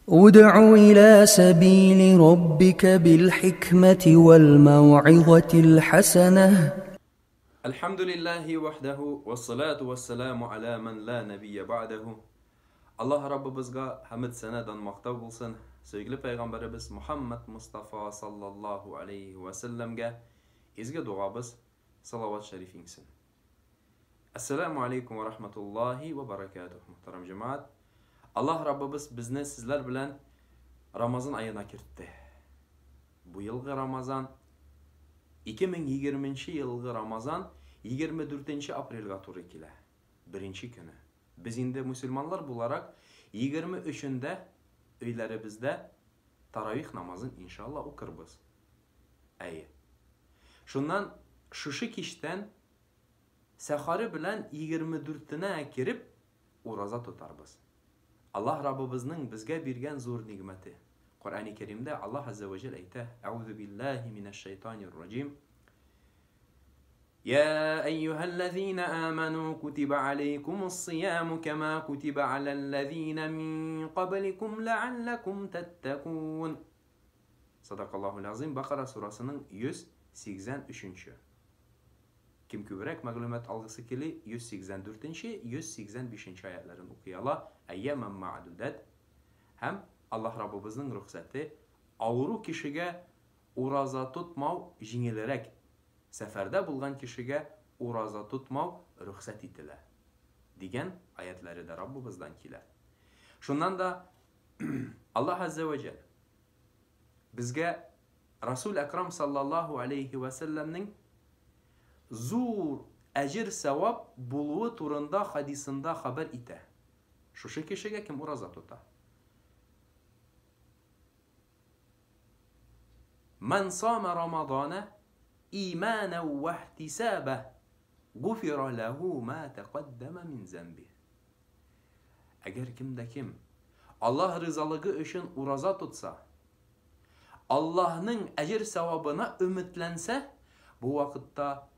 ادع إلى سبيل ربك بالحكمة والموعظة الحسنة. الحمد لله وحده والصلاة والسلام على من لا نبي بعده. Аллаһ Раббыбызга хәмд сәна дан мактау булсын. Сөекле пәйгамбәребез Мухаммад Мустафа саллаллаһу алейхи ва сәлләмгә изге дугабыз салават шәриф иңсен. Әссәламу алейкум ва рахматуллахи ва баракатух, мөхтәрәм җәмәгать. Аллаһ Раббыбыз безне сезләр белән Рамазан аена кертте. Бу елгы Рамазан 2020 елгы Рамазан 24 апрельгә туры килә. Беренче көне. Без инде мусульманлар буларак 23-ндә өйләребездә таравих намазын иншалла укырбыз. Әйе. Шуннан шушы кичтән сәхаре белән 24-тенә кереп ураза тотарбыз. Аллаһ Раббыбызның безгә биргән зур нигъмәте. Коръәни Кәримдә Аллаһ Азза ва Җәл әйтә: Әгъузу биллаһи минәш шайтанир раҗим. يا أيها الذين آمنوا كتب عليكم الصيام كما كتب على الذين من قبلكم لعلكم تتقون. Садакаллахул азим. Бакара сурасының 183-нче. Кем күбрәк мәгълүмат алгысы кили, 184-нче, 185-нче аятларын укый ала. Әйяман мәгъдудат. Һәм Аллаһ Раббыбызның рөхсәте авыру кешегә ураза тотмау җиңелрәк. Сәфәрдә булган кешегә ураза тотмау рөхсәт ителә. Дигән аятлары да Раббыбыздан килә. Шуннан да Аллаһ Азза ва Җәл безгә Расул Әкрам саллаллаһу алейхи ва сәлләмнең зур әҗер сәвап булуы турында хадисында хәбәр итә. Шушы кешегә кем ураза тота? Ман сама Рамадана имана ва ихтисаба гуфира лаху ма тaqaddama мин замби. Әгәр кем дә кем Аллаһ ризалыгы өчен ураза тотса, Аллаһның әҗер савабына өметләнсә, бу вакытта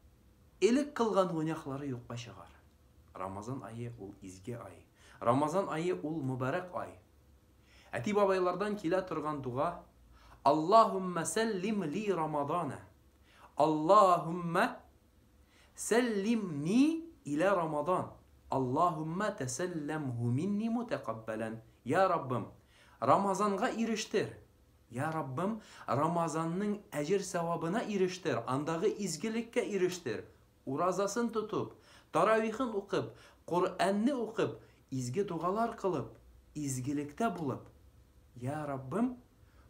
элек кылган гөнаһлары юкка чыгар. Рамазан ае ул изге ай. Рамазан ае ул мөбарәк ай. Әти бабайлардан килә торган дуга: Аллаһумма сәллим ли Рамадана. Аллаһумма сәллимни иля Рамадан. Аллаһумма тәсәлләмһу минни мутакаббалан. Я Раббым, Рамазанга ирештер. Я Раббым, Рамазанның әҗер савабына ирештер, андагы изгелеккә ирештер. Уразасын тотып, таравихын укып, Коръәнне укып, изге дугалар кылып, изгелектә булып, Я Раббым,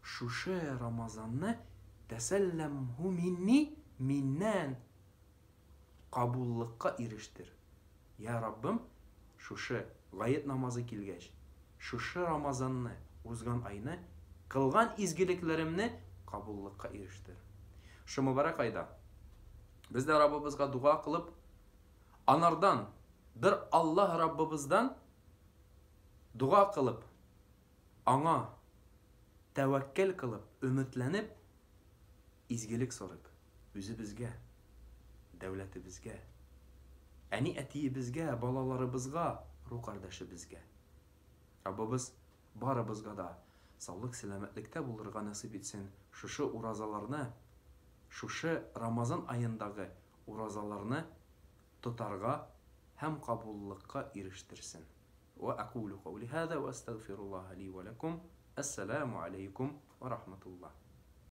шушы Рамазанны тәсәлләмһу минни, миннән кабуллыкка ирештер. Я Раббым, шушы гает намазы килгәч, шушы Рамазанны, узган айны, кылган изгелекләремне кабуллыкка ирештер. Шу мөбарәк айда без дә Раббыбызга дуга кылып, анардан бер Аллаһ Раббыбыздан дуга кылып, аңа тәвәккәл кылып, өметләнеп, изгелек сорыйк. Үзебезгә, дәүләтебезгә, әни әтиебезгә, балаларыбызга, ру кардәшебезгә. Раббыбыз барыбызга да саулык, сәламәтлектә булырга насыйп итсен. Шушы уразаларны, шушы Рамазан аендагы уразаларны тотарга һәм кабуллыкка ирештерсен. Ва акулу каули хаза ва астагфируллаһа ли ва лакум. Ассаламу алейкум ва рахматуллах.